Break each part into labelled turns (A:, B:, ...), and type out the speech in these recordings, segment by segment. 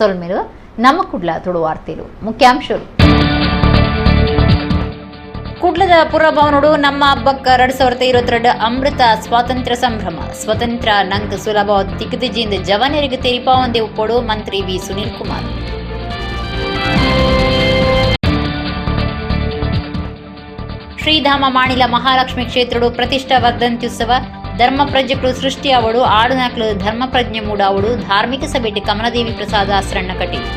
A: ಸೊಲ್ಮೆಲು ನಮ್ಮ ಕುಡ್ಲ ತುಳುವಾರ್ತೆಲು ಮುಖ್ಯಾಂಶಗಳು. ಕುಡ್ಲದ ಪುರಭವನೋಡು ನಮ್ಮ ಹಬ್ಬಕ್ಕ 2022 ಅಮೃತ ಸ್ವಾತಂತ್ರ್ಯ ಸಂಭ್ರಮ. ಸ್ವತಂತ್ರ ನಂಕ್ ಸುಲಭ ತಿಕ್ಕದಿಜಿಂದ ಜವನರಿಗೆ ತೆರಿಪಾವಂದೆ ಉಪ್ಪೋಡು ಮಂತ್ರಿ ವಿ ಸುನೀಲ್ ಕುಮಾರ್. ಶ್ರೀಧಾಮ ಮಾಣಿಲ ಮಹಾಲಕ್ಷ್ಮಿ ಕ್ಷೇತ್ರಡು ಪ್ರತಿಷ್ಠಾ ವರ್ಧಂತ್ಯುತ್ಸವ. ಧರ್ಮ ಪ್ರಜೆಗಳು ಸೃಷ್ಟಿಯಾವಡು ಆಡುನಾಕ್ಲು ಧರ್ಮ ಪ್ರಜ್ಞೆ ಮೂಡಾವಡು ಧಾರ್ಮಿಕ ಸಭೆಟ್ ಕಮಲದೇವಿ ಪ್ರಸಾದ ಆಸರಣ್ಣ ಕಟೀಲ್.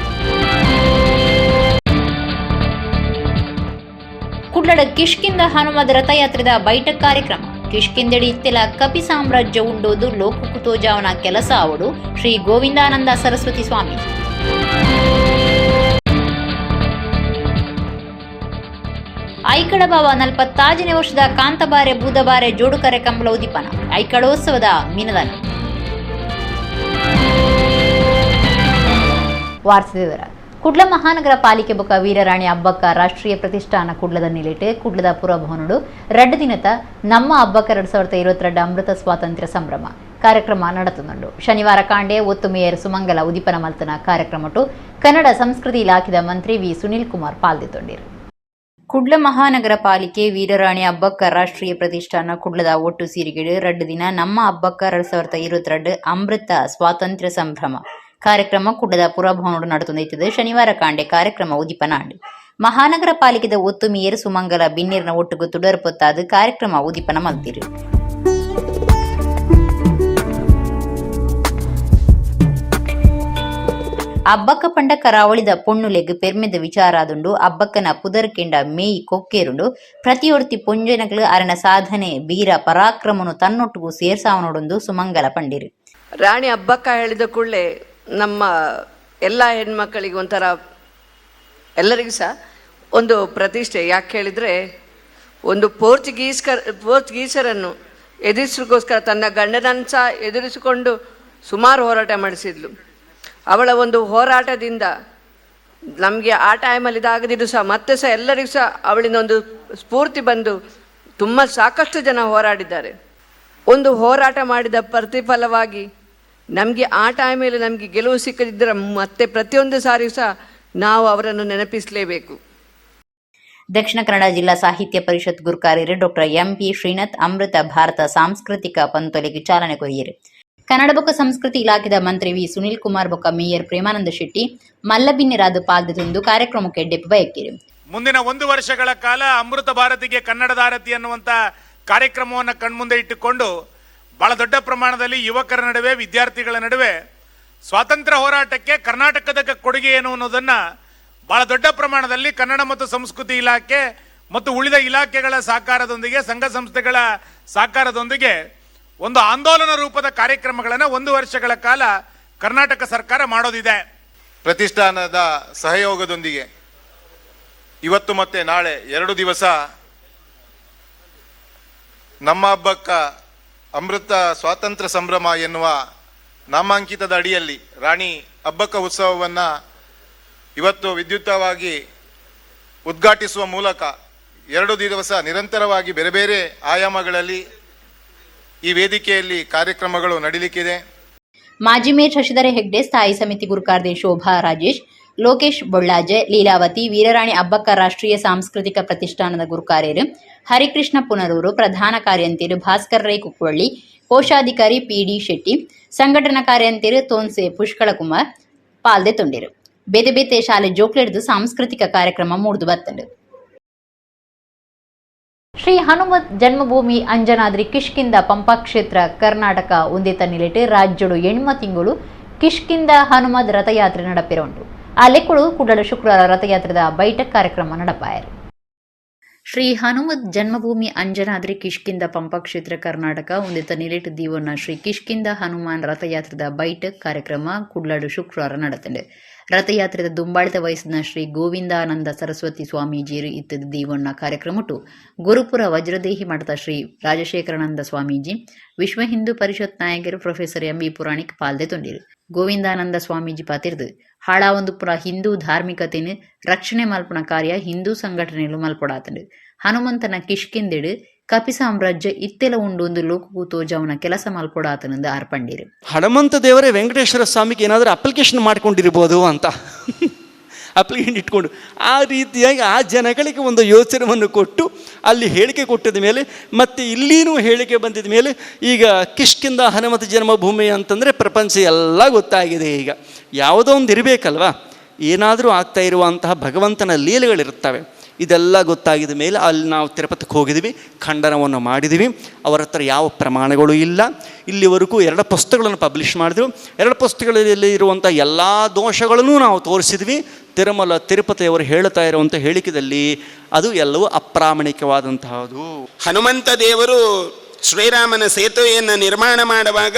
A: ಕುಡ್ಲಡ ಕಿಷ್ಕಿಂದ ಹನುಮದ ರಥಯಾತ್ರೆದ ಬೈಠಕ್ ಕಾರ್ಯಕ್ರಮ. ಕಿಷ್ಕಿಂದೆಡಿ ಇತ್ತೆಲ ಕಪಿ ಸಾಮ್ರಾಜ್ಯ ಉಂಡೋದು ಲೋಕಕ್ಕು ತೋಜಾವನ ಕೆಲಸ ಆವಡು ಶ್ರೀ ಗೋವಿಂದಾನಂದ ಸರಸ್ವತಿ ಸ್ವಾಮೀಜಿ. ಐಕಳ ಬಾವ 46ನೇ ವರ್ಷದ ಕಾಂತಬಾರೆ ಬೂದಬಾರೆ ಜೋಡುಕರೆ ಕಂಬಳ ಉದಿಪನ. ಐಕಳೋತ್ಸವದ ಮಿನದನ. ವಾರ್ತೆ. ಕುಡ್ಲ ಮಹಾನಗರ ಪಾಲಿಕೆ ಬೊಕ ವೀರರಾಣಿ ಅಬ್ಬಕ್ಕ ರಾಷ್ಟ್ರೀಯ ಪ್ರತಿಷ್ಠಾನ ಕುಡ್ಲದ ನಿಲೆಟ್ ಕುಡ್ಲದ ಪುರಭವನಡು 2 ದಿನದ ನಮ್ಮ ಅಬ್ಬಕ್ಕ 2022 ಅಮೃತ ಸ್ವಾತಂತ್ರ್ಯ ಸಂಭ್ರಮ ಕಾರ್ಯಕ್ರಮ ನಡೆತುಂಡು. ಶನಿವಾರ ಕಾಂಡೆ ಒತ್ತು ಮೇಯರ್ ಸುಮಂಗಲ ಉದಿಪನ ಮಲ್ತನ ಕಾರ್ಯಕ್ರಮಟು ಕನ್ನಡ ಸಂಸ್ಕೃತಿ ಇಲಾಖೆದ ಮಂತ್ರಿ ವಿ ಸುನೀಲ್ ಕುಮಾರ್ ಪಾಲ್ದಿತ್ತೊಂಡಿರು. ಕುಡ್ಲ ಮಹಾನಗರ ಪಾಲಿಕೆ ವೀರರಾಣಿ ಅಬ್ಬಕ್ಕ ರಾಷ್ಟ್ರೀಯ ಪ್ರತಿಷ್ಠಾನ ಕುಡ್ಲದ ಒಟ್ಟು ಸೀರಿಗೆಡು 2 ದಿನ ನಮ್ಮ ಅಬ್ಬಕ್ಕ 2022 ಅಮೃತ ಸ್ವಾತಂತ್ರ್ಯ ಸಂಭ್ರಮ ಕಾರ್ಯಕ್ರಮ ಕುಡ್ಲದ ಪುರಭವನಡು ನಡೆತೊಂದಿತ್ತದು. ಶನಿವಾರ ಕಾಂಡೆ ಕಾರ್ಯಕ್ರಮ ಉದಿಪನ ಆಂಡ್. ಮಹಾನಗರ ಪಾಲಿಕೆದ ಒತ್ತು ಮೇಯರ್ ಸುಮಂಗಲ ಬಿನ್ನೆರ್ನ ಒಟ್ಟುಗು ತುಡರ್ ಪೊತ್ತಾದ್ ಕಾರ್ಯಕ್ರಮ ಉದಿಪನ ಮಲ್ತಿರು. ಅಬ್ಬಕ್ಕ ಪಂಡ ಕರಾವಳಿದ ಪೊಣ್ಣುಲೆಗ್ ಪೆರ್ಮೆದ ವಿಚಾರಾದುಂಡು. ಅಬ್ಬಕ್ಕನ ಪುದರ್ ಕೆಂಡ ಮೇಯಿ ಕೊಕ್ಕೇರುಂಡು. ಪ್ರತಿಯೊರ್ತಿ ಪೊಂಜನಕ್ಲು ಅರನ ಸಾಧನೆ ಬೀರ ಪರಾಕ್ರಮನು ತನ್ನೊಟ್ಟುಗು ಸೇರ್ಸಾವನೊಡೊಂದು ಸುಮಂಗಲ ಪಂಡಿರು.
B: ರಾಣಿ ಅಬ್ಬಕ್ಕ ಹೇಳಿದ ಕೂಡಲೇ ನಮ್ಮ ಎಲ್ಲ ಹೆಣ್ಮಕ್ಕಳಿಗೆ ಒಂಥರ ಎಲ್ಲರಿಗೂ ಸಹ ಒಂದು ಪ್ರತಿಷ್ಠೆ. ಯಾಕೆ ಹೇಳಿದರೆ, ಒಂದು ಪೋರ್ಚುಗೀಸರನ್ನು ಎದುರಿಸಲಿಕ್ಕೋಸ್ಕರ ತನ್ನ ಗಂಡನನ್ನು ಸಹ ಎದುರಿಸಿಕೊಂಡು ಸುಮಾರು ಹೋರಾಟ ಮಾಡಿಸಿದ್ಲು. ಅವಳ ಒಂದು ಹೋರಾಟದಿಂದ ನಮಗೆ ಆ ಟೈಮಲ್ಲಿ ಇದಾಗದಿದ್ದು ಸಹ ಮತ್ತೆ ಸಹ ಎಲ್ಲರಿಗೂ ಸಹ ಅವಳಿಂದ ಒಂದು ಸ್ಫೂರ್ತಿ ಬಂದು ತುಂಬ ಸಾಕಷ್ಟು ಜನ ಹೋರಾಡಿದ್ದಾರೆ. ಒಂದು ಹೋರಾಟ ಮಾಡಿದ ಪ್ರತಿಫಲವಾಗಿ ನಮಗೆ ಆ ಟೈಮಲ್ಲಿ ನಮಗೆ ಗೆಲುವು ಸಿಕ್ಕದಿದ್ದರೆ ಮತ್ತೆ ಪ್ರತಿಯೊಂದು ಸಾರಿ ಸಹ ನಾವು ಅವರನ್ನು ನೆನಪಿಸಲೇಬೇಕು.
A: ದಕ್ಷಿಣ ಕನ್ನಡ ಜಿಲ್ಲಾ ಸಾಹಿತ್ಯ ಪರಿಷತ್ ಗುರುಕಾರ್ಯರು ಡಾಕ್ಟರ್ ಎಂಪಿ ಶ್ರೀನಾಥ್ ಅಮೃತ ಭಾರತ ಸಾಂಸ್ಕೃತಿಕ ಪಂತೊಲೆಗೆ ಚಾಲನೆ ಕೊರಿಯರು. ಕನ್ನಡ ಬೊಕ್ಕ ಸಂಸ್ಕೃತಿ ಇಲಾಖೆದ ಮಂತ್ರಿ ವಿ ಸುನೀಲ್ ಕುಮಾರ್ ಬೊಕ್ಕ ಮೇಯರ್ ಪ್ರೇಮಾನಂದ ಶೆಟ್ಟಿ ಮಲ್ಲಬಿನ್ನೆರಾದ್ ಪಾಲ್ದೆತೊಂದು ಕಾರ್ಯಕ್ರಮಕ್ಕೆ ಎಡ್ಡೆಪ್ಪು ಬಯಕಿರು.
C: ಮುಂದಿನ 1 ವರ್ಷಗಳ ಕಾಲ ಅಮೃತ ಭಾರತಿಗೆ ಕನ್ನಡದಾರತಿ ಅನ್ನುವಂಥ ಕಾರ್ಯಕ್ರಮವನ್ನು ಕಣ್ಮುಂದೆ ಇಟ್ಟುಕೊಂಡು ಬಹಳ ದೊಡ್ಡ ಪ್ರಮಾಣದಲ್ಲಿ ಯುವಕರ ನಡುವೆ, ವಿದ್ಯಾರ್ಥಿಗಳ ನಡುವೆ ಸ್ವಾತಂತ್ರ್ಯ ಹೋರಾಟಕ್ಕೆ ಕರ್ನಾಟಕದ ಕೊಡುಗೆ ಏನು ಅನ್ನೋದನ್ನು ಬಹಳ ದೊಡ್ಡ ಪ್ರಮಾಣದಲ್ಲಿ ಕನ್ನಡ ಮತ್ತು ಸಂಸ್ಕೃತಿ ಇಲಾಖೆ ಮತ್ತು ಉಳಿದ ಇಲಾಖೆಗಳ ಸಹಕಾರದೊಂದಿಗೆ, ಸಂಘ ಸಂಸ್ಥೆಗಳ ಸಹಕಾರದೊಂದಿಗೆ ಒಂದು ಆಂದೋಲನ ರೂಪದ ಕಾರ್ಯಕ್ರಮಗಳನ್ನು 1 ವರ್ಷಗಳ ಕಾಲ ಕರ್ನಾಟಕ ಸರ್ಕಾರ ಮಾಡೋದಿದೆ.
D: ಪ್ರತಿಷ್ಠಾನದ ಸಹಯೋಗದೊಂದಿಗೆ ಇವತ್ತು ಮತ್ತೆ ನಾಳೆ 2 ದಿವಸ ನಮ್ಮ ಹಬ್ಬಕ್ಕ ಅಮೃತ ಸ್ವಾತಂತ್ರ್ಯ ಸಂಭ್ರಮ ಎನ್ನುವ ನಾಮಾಂಕಿತದ ಅಡಿಯಲ್ಲಿ ರಾಣಿ ಅಬ್ಬಕ್ಕ ಉತ್ಸವವನ್ನು ಇವತ್ತು ವಿದ್ಯುಕ್ತವಾಗಿ ಉದ್ಘಾಟಿಸುವ ಮೂಲಕ 2 ದಿವಸ ನಿರಂತರವಾಗಿ ಬೇರೆ ಬೇರೆ ಆಯಾಮಗಳಲ್ಲಿ ಈ ವೇದಿಕೆಯಲ್ಲಿ ಕಾರ್ಯಕ್ರಮಗಳು ನಡೀಲಿಕ್ಕಿದೆ.
A: ಮಾಜಿ ಮೇಯರ್ ಶಶಿಧರ ಹೆಗ್ಡೆ, ಸ್ಥಾಯಿ ಸಮಿತಿ ಗುರುಕಾರ್ದೆ ಶೋಭಾ ರಾಜೇಶ್, ಲೋಕೇಶ್ ಬೊಳ್ಳಾಜೆ, ಲೀಲಾವತಿ, ವೀರರಾಣಿ ಅಬ್ಬಕ್ಕ ರಾಷ್ಟ್ರೀಯ ಸಾಂಸ್ಕೃತಿಕ ಪ್ರತಿಷ್ಠಾನದ ಗುರುಕಾರ್ಯರು ಹರಿಕೃಷ್ಣ ಪುನರೂರು, ಪ್ರಧಾನ ಕಾರ್ಯಂತಿರು ಭಾಸ್ಕರ್ ರೈ ಕುಕ್ವಳ್ಳಿ, ಕೋಶಾಧಿಕಾರಿ ಪಿಡಿ ಶೆಟ್ಟಿ, ಸಂಘಟನಾ ಕಾರ್ಯಂತಿರು ತೋನ್ಸೆ ಪುಷ್ಕಳಕುಮಾರ್ ಪಾಲ್ದೆ ತೊಂಡಿರು. ಬೇತೆ ಬೇತೆ ಶಾಲೆ ಜೋಕ್ಲೆಡ್ದು ಸಾಂಸ್ಕೃತಿಕ ಕಾರ್ಯಕ್ರಮ ಮೂಡ್ದು ಬತ್ತಂಡು. ಶ್ರೀ ಹನುಮತ್ ಜನ್ಮಭೂಮಿ ಅಂಜನಾದ್ರಿ ಕಿಷ್ಕಿಂದ ಪಂಪಾಕ್ಷೇತ್ರ ಕರ್ನಾಟಕ ಉಂದಿತ ನಿಲೆಟ್ ರಾಜ್ಯಡು 8 ತಿಂಗಳು ಕಿಷ್ಕಿಂದ ಹನುಮದ್ ರಥಯಾತ್ರೆ ನಡಪಿರುಂಡು. ಆ ಲೆಕ್ಕುಡು ಕುಡಲ ಶುಕ್ರವಾರ ರಥಯಾತ್ರೆದ ಬೈಠಕ್ ಕಾರ್ಯಕ್ರಮ ನಡಪಾಯರು. ಶ್ರೀ ಹನುಮತ್ ಜನ್ಮಭೂಮಿ ಅಂಜನಾದ್ರಿ ಕಿಷ್ಕಿಂದ ಪಂಪಕ್ಷೇತ್ರ ಕರ್ನಾಟಕ ಉಂದಿತ ನಿಲೆಟ್ ದೀವನ್ನ ಶ್ರೀ ಕಿಷ್ಕಿಂದ ಹನುಮಾನ್ ರಥಯಾತ್ರೆದ ಬೈಠಕ್ ಕಾರ್ಯಕ್ರಮ ಕುಡ್ಲಡು ಶುಕ್ರವಾರ ನಡತಂಡು. ರಥಯಾತ್ರೆದ ದುಂಬಾಳಿತ ವಯಸ್ಸಿನ ಶ್ರೀ ಗೋವಿಂದಾನಂದ ಸರಸ್ವತಿ ಸ್ವಾಮೀಜಿಯರು ಇತ್ತದ ದೀವಣ್ಣ ಕಾರ್ಯಕ್ರಮಟು ಗುರುಪುರ ವಜ್ರದೇಹಿ ಮಠದ ಶ್ರೀ ರಾಜಶೇಖರಾನಂದ ಸ್ವಾಮೀಜಿ, ವಿಶ್ವ ಹಿಂದೂ ಪರಿಷತ್ ನಾಯಕರು ಪ್ರೊಫೆಸರ್ ಎಂಬಿ ಪುರಾಣಿಕ್ ಪಾಲ್ದೆ ತೊಂಡಿರು. ಗೋವಿಂದಾನಂದ ಸ್ವಾಮೀಜಿ ಪಾತಿರ್ದು ಹಾಳಾವೊಂದು ಪುರ ಹಿಂದೂ ಧಾರ್ಮಿಕತೆನ್ ರಕ್ಷಣೆ ಮಲ್ಪುನ ಕಾರ್ಯ ಹಿಂದೂ ಸಂಘಟನೆಲು ಮಲ್ಪೊಡಾತಂಡು. ಹನುಮಂತನ ಕಿಷ್ಕಿಂದೆಡು ಕಪಿ ಸಾಮ್ರಾಜ್ಯ ಇತ್ತೆಲ ಉಂಡು ಒಂದು ಲೋಕಗೂ ತೋಜಾವುನ ಕೆಲಸ ಮಲ್ಪೊಡಾತನಂದು ಆರ್ಪಂಡಿರು.
E: ಹನುಮಂತ ದೇವರೇ ವೆಂಕಟೇಶ್ವರ ಸ್ವಾಮಿಗೆ ಏನಾದರೂ ಅಪ್ಲಿಕೇಶನ್ ಮಾಡ್ಕೊಂಡಿರ್ಬೋದು ಅಂತ ಅಪ್ಲಿಕೇಶನ್ ಇಟ್ಕೊಂಡು ಆ ರೀತಿಯಾಗಿ ಆ ಜನಗಳಿಗೆ ಒಂದು ಯೋಚನೆಯನ್ನು ಕೊಟ್ಟು ಅಲ್ಲಿ ಹೇಳಿಕೆ ಕೊಟ್ಟಿದ ಮೇಲೆ ಮತ್ತು ಇಲ್ಲಿನೂ ಹೇಳಿಕೆ ಬಂದಿದ ಮೇಲೆ ಈಗ ಕಿಷ್ಕಿಂದ ಹನುಮಂತ ಜನ್ಮಭೂಮಿ ಅಂತಂದರೆ ಪ್ರಪಂಚ ಎಲ್ಲ ಗೊತ್ತಾಗಿದೆ. ಈಗ ಯಾವುದೋ ಒಂದು ಇರಬೇಕಲ್ವ, ಏನಾದರೂ ಆಗ್ತಾ ಇರುವಂತಹ ಭಗವಂತನ ಲೀಲೆಗಳಿರ್ತವೆ. ಇದೆಲ್ಲ ಗೊತ್ತಾಗಿದ ಮೇಲೆ ಅಲ್ಲಿ ನಾವು ತಿರುಪತಿಗೆ ಹೋಗಿದ್ವಿ, ಖಂಡನವನ್ನು ಮಾಡಿದ್ವಿ. ಅವರ ಹತ್ರ ಯಾವ ಪ್ರಮಾಣಗಳು ಇಲ್ಲ. ಇಲ್ಲಿವರೆಗೂ 2 ಪುಸ್ತಕಗಳನ್ನು ಪಬ್ಲಿಷ್ ಮಾಡಿದ್ರು. 2 ಪುಸ್ತಕಗಳಲ್ಲಿ ಇರುವಂಥ ಎಲ್ಲ ದೋಷಗಳನ್ನು ನಾವು ತೋರಿಸಿದ್ವಿ. ತಿರುಮಲ ತಿರುಪತಿಯವರು ಹೇಳ್ತಾ ಇರುವಂಥ ಹೇಳಿಕೆಯಲ್ಲಿ ಅದು ಎಲ್ಲವೂ ಅಪ್ರಾಮಾಣಿಕವಾದಂತಹದ್ದು.
F: ಹನುಮಂತ ದೇವರು ಶ್ರೀರಾಮನ ಸೇತುವೆಯನ್ನು ನಿರ್ಮಾಣ ಮಾಡುವಾಗ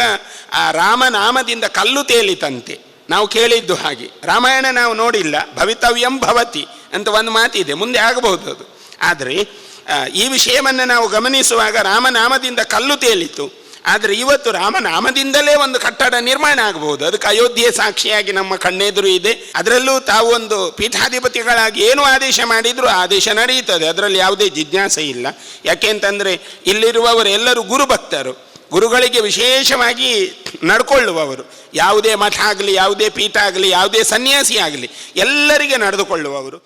F: ಆ ರಾಮನಾಮದಿಂದ ಕಲ್ಲು ತೇಲಿತಂತೆ. ನಾವು ಕೇಳಿದ್ದು ಹಾಗೆ. ರಾಮಾಯಣ ನಾವು ನೋಡಿಲ್ಲ. ಭವಿತವ್ಯಂ ಭವತಿ ಅಂತ ಒಂದು ಮಾತಿದೆ, ಮುಂದೆ ಆಗಬಹುದು ಅದು. ಆದರೆ ಈ ವಿಷಯವನ್ನು ನಾವು ಗಮನಿಸುವಾಗ ರಾಮನಾಮದಿಂದ ಕಲ್ಲು ತೇಲಿತು. ಆದರೆ ಇವತ್ತು ರಾಮನಾಮದಿಂದಲೇ ಒಂದು ಕಟ್ಟಡ ನಿರ್ಮಾಣ ಆಗಬಹುದು. ಅದಕ್ಕೆ ಅಯೋಧ್ಯೆ ಸಾಕ್ಷಿಯಾಗಿ ನಮ್ಮ ಕಣ್ಣೆದುರು ಇದೆ. ಅದರಲ್ಲೂ ತಾವು ಒಂದು ಪೀಠಾಧಿಪತಿಗಳಾಗಿ ಏನು ಆದೇಶ ಮಾಡಿದರೂ ಆದೇಶ ನಡೆಯುತ್ತದೆ, ಅದರಲ್ಲಿ ಯಾವುದೇ ಜಿಜ್ಞಾಸೆ ಇಲ್ಲ. ಯಾಕೆ ಅಂತಂದರೆ ಇಲ್ಲಿರುವವರೆಲ್ಲರೂ ಗುರುಭಕ್ತರು, ಗುರುಗಳಿಗೆ ವಿಶೇಷವಾಗಿ ನಡ್ಕೊಳ್ಳುವವರು. ಯಾವುದೇ ಮಠ ಆಗಲಿ, ಯಾವುದೇ ಪೀಠ ಆಗಲಿ, ಯಾವುದೇ ಸನ್ಯಾಸಿ ಆಗಲಿ, ಎಲ್ಲರಿಗೆ ನಡೆದುಕೊಳ್ಳುವವರು.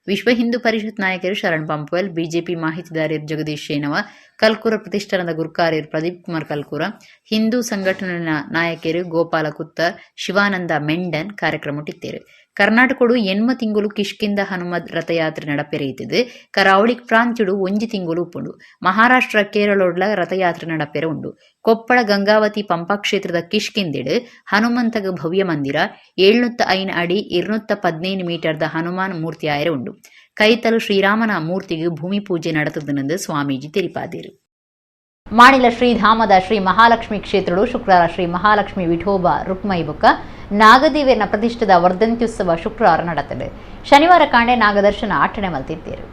A: ವಿಶ್ವ ಹಿಂದೂ ಪರಿಷತ್ ನಾಯಕರು ಶರಣ್ ಪಂಪ್ವೆಲ್, ಬಿಜೆಪಿ ಮಾಹಿತಿದಾರರು ಜಗದೀಶ್ ಶೇನವ, ಕಲ್ಕೂರ ಪ್ರತಿಷ್ಠಾನದ ಗುರುಕಾರ್ಯರು ಪ್ರದೀಪ್ ಕುಮಾರ್ ಕಲ್ಕೂರ, ಹಿಂದೂ ಸಂಘಟನೆಯ ನಾಯಕರು ಗೋಪಾಲ ಕುತ್ತರ್, ಶಿವಾನಂದ ಮೆಂಡನ್ ಕಾರ್ಯಕ್ರಮ ಇಟ್ಟಿದ್ದಾರೆ. ಕರ್ನಾಟಕಡು 8 ತಿಂಗಳು ಕಿಷ್ಕಿಂದ ಹನುಮದ್ ರಥಯಾತ್ರೆ ನಡಪೆರೆಯುತ್ತಿದೆ. ಕರಾವಳಿ ಪ್ರಾಂತ್ಯಡು 1 ತಿಂಗಳು ಉಪ್ಪುಂಡು. ಮಹಾರಾಷ್ಟ್ರ ಕೇರಳೊಡ್ಲ ರಥಯಾತ್ರೆ ನಡಪೆರೆ ಉಂಡು. ಕೊಪ್ಪಳ ಗಂಗಾವತಿ ಪಂಪಾ ಕ್ಷೇತ್ರದ ಕಿಷ್ಕಿಂದಿಡು ಹನುಮಂತಗ ಭವ್ಯ ಮಂದಿರ 705 ಅಡಿ 215 ಮೀಟರ್ದ ಹನುಮಾನ್ ಮೂರ್ತಿ ಆಯರೆ ಉಂಡು. ಕೈತಲು ಶ್ರೀರಾಮನ ಮೂರ್ತಿಗೆ ಭೂಮಿ ಪೂಜೆ ನಡೆತದನೆಂದು ಸ್ವಾಮೀಜಿ ತಿಳಿಪಾದಿರು. ಮಾಣಿಲ ಶ್ರೀಧಾಮದ ಶ್ರೀ ಮಹಾಲಕ್ಷ್ಮಿ ಕ್ಷೇತ್ರಡು ಶುಕ್ರವಾರ ಶ್ರೀ ಮಹಾಲಕ್ಷ್ಮಿ ವಿಠೋಬ ರುಕ್ಮೈ ಬುಕ್ಕ ನಾಗದೇವಿಯರ ಪ್ರತಿಷ್ಠಿತ ವರ್ಧಂತ್ಯುತ್ಸವ ಶುಕ್ರವಾರ ನಡೆತದೆ. ಶನಿವಾರ ಕಾಂಡೆ ನಾಗದರ್ಶನ ಆಚರಣೆ ಮಲ್ತಿದ್ದರು.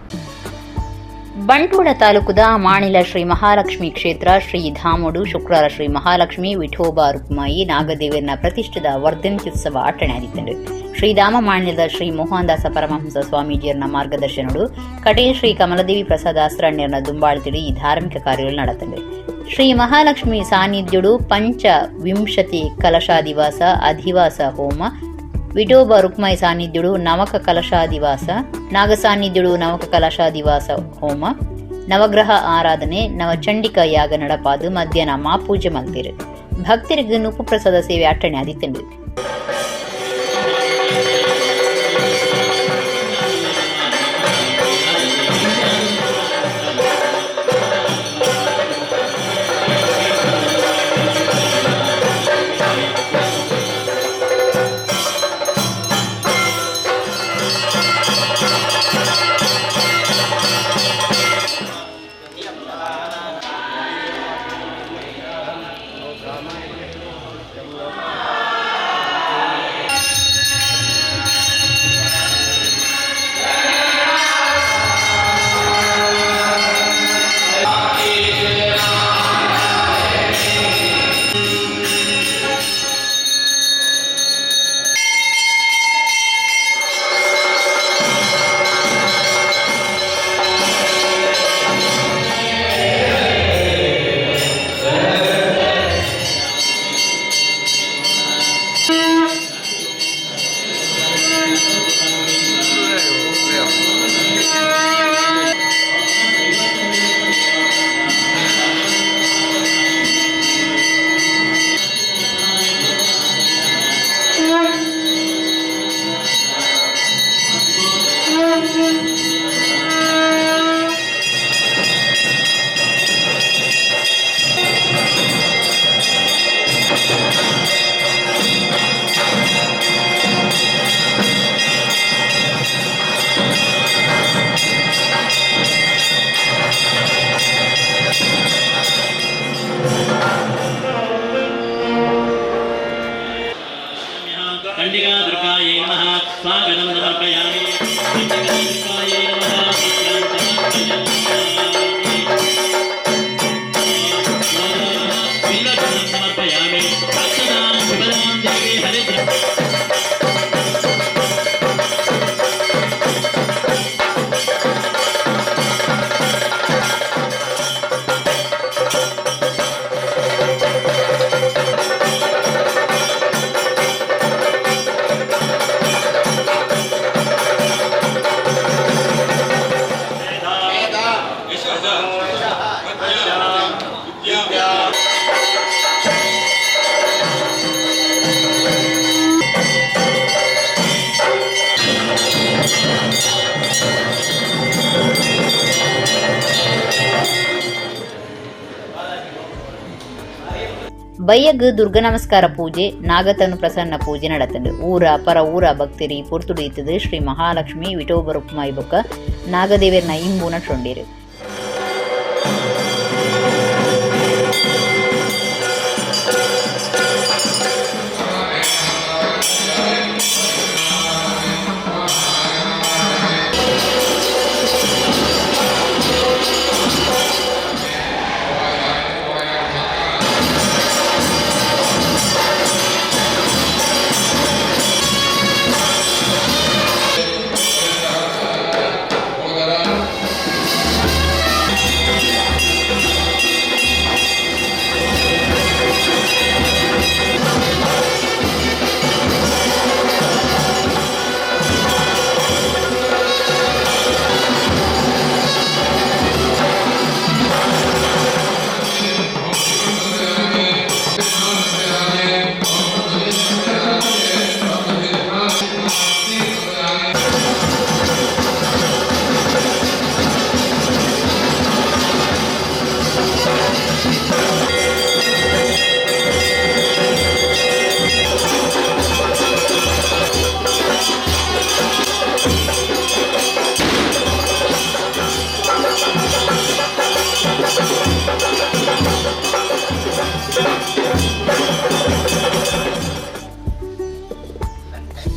A: ಬಂಟ್ವಾಳ ತಾಲೂಕುದ ಮಾಣಿಲ ಶ್ರೀ ಮಹಾಲಕ್ಷ್ಮಿ ಕ್ಷೇತ್ರ ಶ್ರೀಧಾಮಡು ಶುಕ್ರವಾರ ಶ್ರೀ ಮಹಾಲಕ್ಷ್ಮಿ ವಿಠೋಬ ರುಕ್ಮಾಯಿ ನಾಗದೇವಿಯರ ಪ್ರತಿಷ್ಠಿತ ವರ್ಧಂತ್ಯುತ್ಸವ ಆಚರಣೆ ಆಗಿತ್ತು. ಶ್ರೀಧಾಮ ಮಾಣಿಲದ ಶ್ರೀ ಮೋಹನದಾಸ ಪರಮಹಂಸ ಸ್ವಾಮೀಜಿಯರ ಮಾರ್ಗದರ್ಶನಡು ಕಟೀಲ್ ಶ್ರೀ ಕಮಲದೇವಿ ಪ್ರಸಾದ ಆಸ್ರಣ್ಯರನ್ನ ದುಂಬಾಳ್ತಿಡು ಈ ಧಾರ್ಮಿಕ ಕಾರ್ಯಗಳು ನಡೆತವೆ. ಶ್ರೀ ಮಹಾಲಕ್ಷ್ಮಿ ಸಾನ್ನಿಧ್ಯಡು ಪಂಚವಿಂಶತಿ ಕಲಶಾದಿವಾಸ ಅಧಿವಾಸ ಹೋಮ, ವಿಠೋಬ ರುಕ್ಮಾಯಿ ಸಾನ್ನಿಧ್ಯಡು ನವಕ ಕಲಶಾದಿವಾಸ, ನಾಗ ಸಾನ್ನಿಧ್ಯಡು ನವಕ ಕಲಶಾದಿವಾಸ ಹೋಮ, ನವಗ್ರಹ ಆರಾಧನೆ, ನವಚಂಡಿಕಾ ಯಾಗ ನಡಪಾದು ಮಧ್ಯಾಹ್ನ ಮಾಪೂಜೆ ಮಲ್ತಿರು. ಭಕ್ತರಿಗೆ ನುಪ್ಪು ಪ್ರಸಾದ ಸೇವೆ ಅಟ್ಟಣೆ ಆದಿತ್ತಂಡು. ಬಯ್ಯಗ್ ದುರ್ಗ ನಮಸ್ಕಾರ ಪೂಜೆ, ನಾಗತನು ಪ್ರಸನ್ನ ಪೂಜೆ ನಡತಂಡು. ಊರ ಪರ ಊರ ಭಕ್ತರಿ ಪೊರ್ತುಡು ಇತ್ತದು ಶ್ರೀ ಮಹಾಲಕ್ಷ್ಮಿ ವಿಠೋಬ ರುಕ್ಮಾಯಿ ಬೊಕ್ಕ ನಾಗದೇವರ್ನ ಇಂಬು ನಟ್ಟೊಂಡಿರು.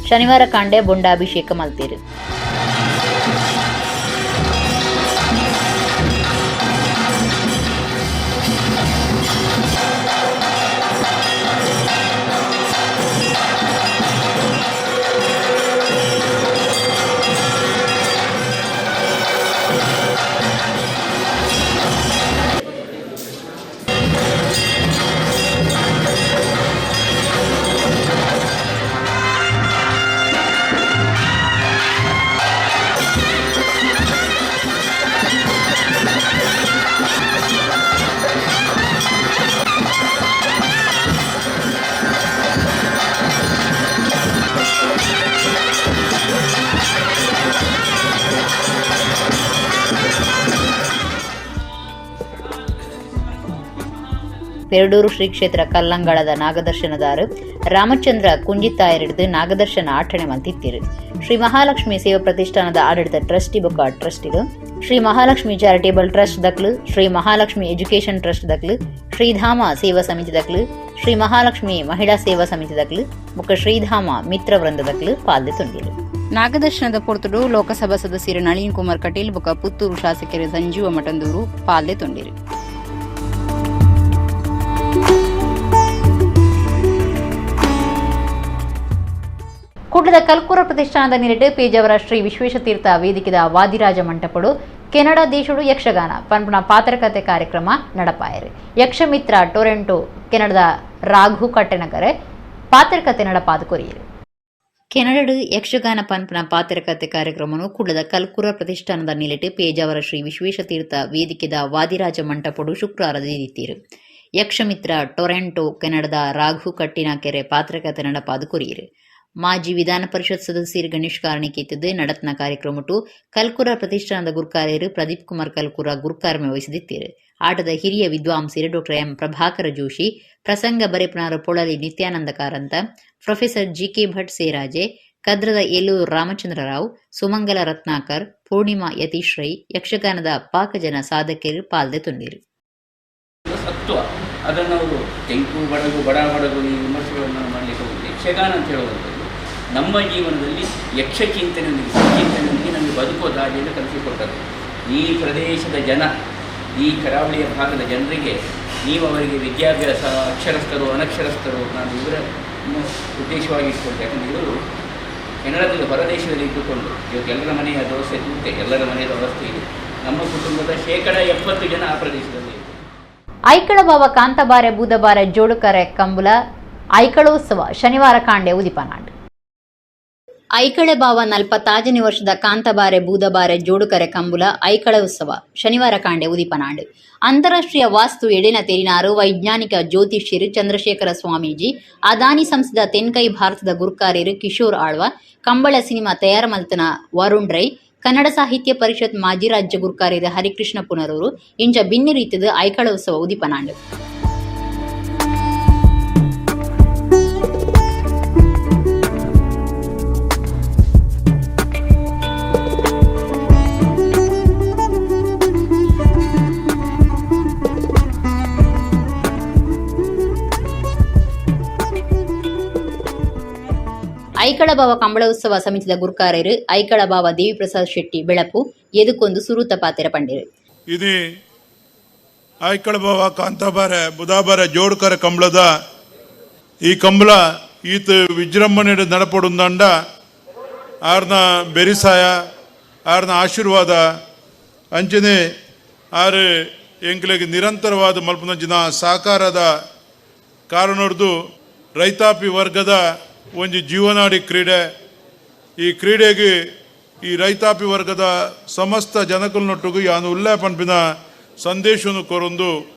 A: ಶನಿವಾರ ಕಾಂಡೆ ಬೊಂಡಾಭಿಷೇಕ ಮಲ್ತೀರು. ಪೆರಡೂರು ಶ್ರೀ ಕ್ಷೇತ್ರ ಕಲ್ಲಂಗಳದ ನಾಗದರ್ಶನದಾರು ರಾಮಚಂದ್ರ ಕುಂಜಿತ್ತಾಯರಿಡಿದು ನಾಗದರ್ಶನ ಆಠಣೆ ಮಂತಿತ್ತಿರು. ಶ್ರೀ ಮಹಾಲಕ್ಷ್ಮಿ ಸೇವಾ ಪ್ರತಿಷ್ಠಾನದ ಆಡಳಿತ ಟ್ರಸ್ಟಿ ಬೊಕ್ಕ ಟ್ರಸ್ಟಿಲು, ಶ್ರೀ ಮಹಾಲಕ್ಷ್ಮಿ ಚಾರಿಟೇಬಲ್ ಟ್ರಸ್ಟ್ ದಕ್ಲು, ಶ್ರೀ ಮಹಾಲಕ್ಷ್ಮಿ ಎಜುಕೇಷನ್ ಟ್ರಸ್ಟ್ ದಕ್ಲು, ಶ್ರೀಧಾಮ ಸೇವಾ ಸಮಿತಿ ದಕ್ಲು, ಶ್ರೀ ಮಹಾಲಕ್ಷ್ಮಿ ಮಹಿಳಾ ಸೇವಾ ಸಮಿತಿ ದಕ್ಲು ಬೊಕ್ಕ ಶ್ರೀಧಾಮ ಮಿತ್ರ ವೃಂದ ದಕ್ಲು ಪಾಲ್ದೆ ತುಂಡಿರು. ನಾಗದರ್ಶನದ ಪೊರ್ತುಡು ಲೋಕಸಭಾ ಸದಸ್ಯರು ನಳಿನ್ ಕುಮಾರ್ ಕಟೀಲ್ ಬೊಕ್ಕ ಪುತ್ತೂರು ಶಾಸಕರು ಸಂಜೀವ ಮಠಂದೂರು ಪಾಲ್ದೆ ತುಂಡಿರು. ಕುಡ್ಲದ ಕಲ್ಕೂರ ಪ್ರತಿಷ್ಠಾನದ ನಿರಟು ಪೇಜಾವರ ಶ್ರೀ ವಿಶ್ವೇಶತೀರ್ಥ ವೇದಿಕೆದ ವಾದಿರಾಜ ಮಂಟಪಡು ಕೆನಡಾ ದೇಶಡು ಯಕ್ಷಗಾನ ಪನ್ಪುನ ಪಾತ್ರಕತೆ ಕಾರ್ಯಕ್ರಮ ನಡಪಾಯರು. ಯಕ್ಷಮಿತ್ರ ಟೊರೆಂಟೊ ಕೆನಡದ ರಾಘು ಕಟ್ಟೆನಗರೆ ಪಾತ್ರಕತೆ ನಡಪಾದ ಕೊರಿಯರು. ಕೆನಡಡು ಯಕ್ಷಗಾನ ಪನ್ಪುನ ಪಾತ್ರಕತೆ ಕಾರ್ಯಕ್ರಮನು ಕುಡ್ಲದ ಕಲ್ಕೂರ ಪ್ರತಿಷ್ಠಾನದ ನಿಲೆಟು ಪೇಜಾವರ ಶ್ರೀ ವಿಶ್ವೇಶತೀರ್ಥ ವೇದಿಕೆದ ವಾದಿರಾಜ ಮಂಟಪಡು ಶುಕ್ರವಾರ ದಿತ್ತಿರು. ಯಕ್ಷಮಿತ್ರ ಟೊರೆಂಟೊ ಕೆನಡದ ರಾಘು ಕಟ್ಟಿನಕೆರೆ ಪಾತ್ರಕತೆ ನಡಪಾದ ಕೊರಿಯರು. ಮಾಜಿ ವಿಧಾನ ಪರಿಷತ್ ಸದಸ್ಯರು ಗಣೇಶ್ ಕಾರ್ಣಿಕ್ ಇತ್ತಿದ್ದು ನಡತ್ನ ಕಾರ್ಯಕ್ರಮಟು ಕಲ್ಕುರ ಪ್ರತಿಷ್ಠಾನದ ಗುರ್ಕಾರ್ಯರು ಪ್ರದೀಪ್ ಕುಮಾರ್ ಕಲ್ಕುರ ಗುರ್ಕಾರ್ಮೆ ವಹಿಸಿದಿತ್ತಿರು. ಆಟದ ಹಿರಿಯ ವಿದ್ವಾಂಸರು ಡಾಕ್ಟರ್ ಎಂ ಪ್ರಭಾಕರ ಜೋಶಿ, ಪ್ರಸಂಗ ಬರೆಪುನಾರು Polali Nityananda Karanth, professor G K Bhat Seraje, ಕದ್ರದ Eluru Ramachandra Rao, ಸುಮಂಗಲ ರತ್ನಾಕರ್, ಪೂರ್ಣಿಮಾ ಯತೀಶ್ ರೈ, ಯಕ್ಷಗಾನದ ಪಾಕಜನ ಸಾಧಕರು ಪಾಲ್ದೆ ತುಂಡಿರು.
G: ಸತ್ವ ಅದನ್ನು ಅವರು ತೆಂಕು ಬಡಗು ಬಡ ಬಡಗು ಈ ವಿಮರ್ಶೆಗಳನ್ನು ಮಾಡಲಿಕ್ಕೆ ಹೋಗುತ್ತೆ. ಯಕ್ಷಗಾನ ಅಂತ ಹೇಳುವಂಥದ್ದು ನಮ್ಮ ಜೀವನದಲ್ಲಿ ಯಕ್ಷ ಚಿಂತನೆಯೊಂದಿಗೆ ಚಿಂತನೆಯೊಂದಿಗೆ ನಮಗೆ ಬದುಕುವ ದಾರಿಯನ್ನು ಕಲಿಸಿಕೊಟ್ಟದ್ದು. ಈ ಪ್ರದೇಶದ ಜನ, ಈ ಕರಾವಳಿಯ ಭಾಗದ ಜನರಿಗೆ ನೀವು ಅವರಿಗೆ ವಿದ್ಯಾಭ್ಯಾಸ, ಅಕ್ಷರಸ್ಥರು ಅನಕ್ಷರಸ್ಥರು, ನಾನು ಇವರನ್ನು ಉದ್ದೇಶವಾಗಿ ಇಟ್ಕೊಂಡು, ಯಾಕಂದರೆ ಇವರು ಕೆನಡಾದಲ್ಲಿ ಹೊರದೇಶದಲ್ಲಿ ಇದ್ದುಕೊಂಡು ಇವತ್ತು ಎಲ್ಲರ ಮನೆಯ ದೋಸೆ ತೂತೆ, ಎಲ್ಲರ ಮನೆಯ ಅವಸ್ಥೆ ಇದೆ. ನಮ್ಮ ಕುಟುಂಬದ 70% ಜನ ಆ ಪ್ರದೇಶದಲ್ಲಿ ಇದೆ.
A: ಐಕಳ ಬಾವ ಕಾಂತಬಾರೆ ಬೂದಬಾರೆ ಜೋಡುಕರೆ ಕಂಬುಲ ಐಕಳೋತ್ಸವ ಶನಿವಾರ ಕಾಂಡೆ ಉದಿಪನಾಡು. ಐಕಳೆ ಬಾವ 45ನೇ ವರ್ಷದ ಕಾಂತಬಾರೆ ಬೂದಬಾರೆ ಜೋಡುಕರೆ ಕಂಬುಲ ಐಕಳ ಉತ್ಸವ ಶನಿವಾರ ಕಾಂಡೆ ಉದಿಪನಾಡು. ಅಂತಾರಾಷ್ಟ್ರೀಯ ವಾಸ್ತು ಎಡಿನ ತೆರಿನಾರು ವೈಜ್ಞಾನಿಕ ಜ್ಯೋತಿಷ್ಯರು ಚಂದ್ರಶೇಖರ ಸ್ವಾಮೀಜಿ, ಅದಾನಿ ಸಂಸ್ಥೆದ ತೆನ್ಕೈ ಭಾರತದ ಗುರ್ಕಾರ್ಯರು ಕಿಶೋರ್ ಆಳ್ವ, ಕಂಬಳ ಸಿನಿಮಾ ತಯಾರಮಲ್ತನ ವರುಣ್ ರೈ, ಕನ್ನಡ ಸಾಹಿತ್ಯ ಪರಿಷತ್ ಮಾಜಿ ರಾಜ್ಯ ಗುರ್ಕಾರ್ಯರು ಹರಿಕೃಷ್ಣ ಪುನರೂರು ಇಂಚ ಬಿನ್ನಿ ರೀತಿದ ಐಕಳ ಉತ್ಸವ ಉದಿಪನಾಂಡು. ಐಕಳಬಾವ ಕಂಬಳ ಉತ್ಸವ ಸಮಿತಿದ ಗುರ್ಕಾರೆರು ಐಕಳಬಾವ ದೇವಿಪ್ರಸಾದ್ ಶೆಟ್ಟಿ ಬೆಳಪು ಎದುಕೊಂದು ಸುರೂತ ಪಾತೆರ ಪಂಡಿರು.
H: ಇದು ಐಕಳಬಾವ ಕಾಂತಾಬಾರೆ ಬುಧಾಬಾರೆ ಜೋಡ್ಕರ ಕಂಬಳದ ಈ ಕಂಬಳ ಈತ ವಿಜೃಂಭಣೆ ನಡಪಡುಂದಂಡ ಆರ್ನ ಬೆರಿಸಾಯ ಆರ್ನ ಆಶೀರ್ವಾದ ಅಂಚನೆ ಆರು ಎಂಕ್ಲೆಗ್ ನಿರಂತರವಾದ ಮಲ್ಪುನಂಚಿನ ಸಹಕಾರದ ಕಾರಣರ್ದು ರೈತಾಪಿ ವರ್ಗದ ಒಂಜಿ ಜೀವನಾಡಿ ಕ್ರೀಡೆ. ಈ ಕ್ರೀಡೆಗೆ ಈ ರೈತಾಪಿ ವರ್ಗದ ಸಮಸ್ತ ಜನಕುಲ್ನೊಟ್ಟಿಗೂ ಯಾನು ಉಲ್ಲೆ ಪನ್ಪಿನ ಸಂದೇಶವನ್ನು ಕೊರೊಂದು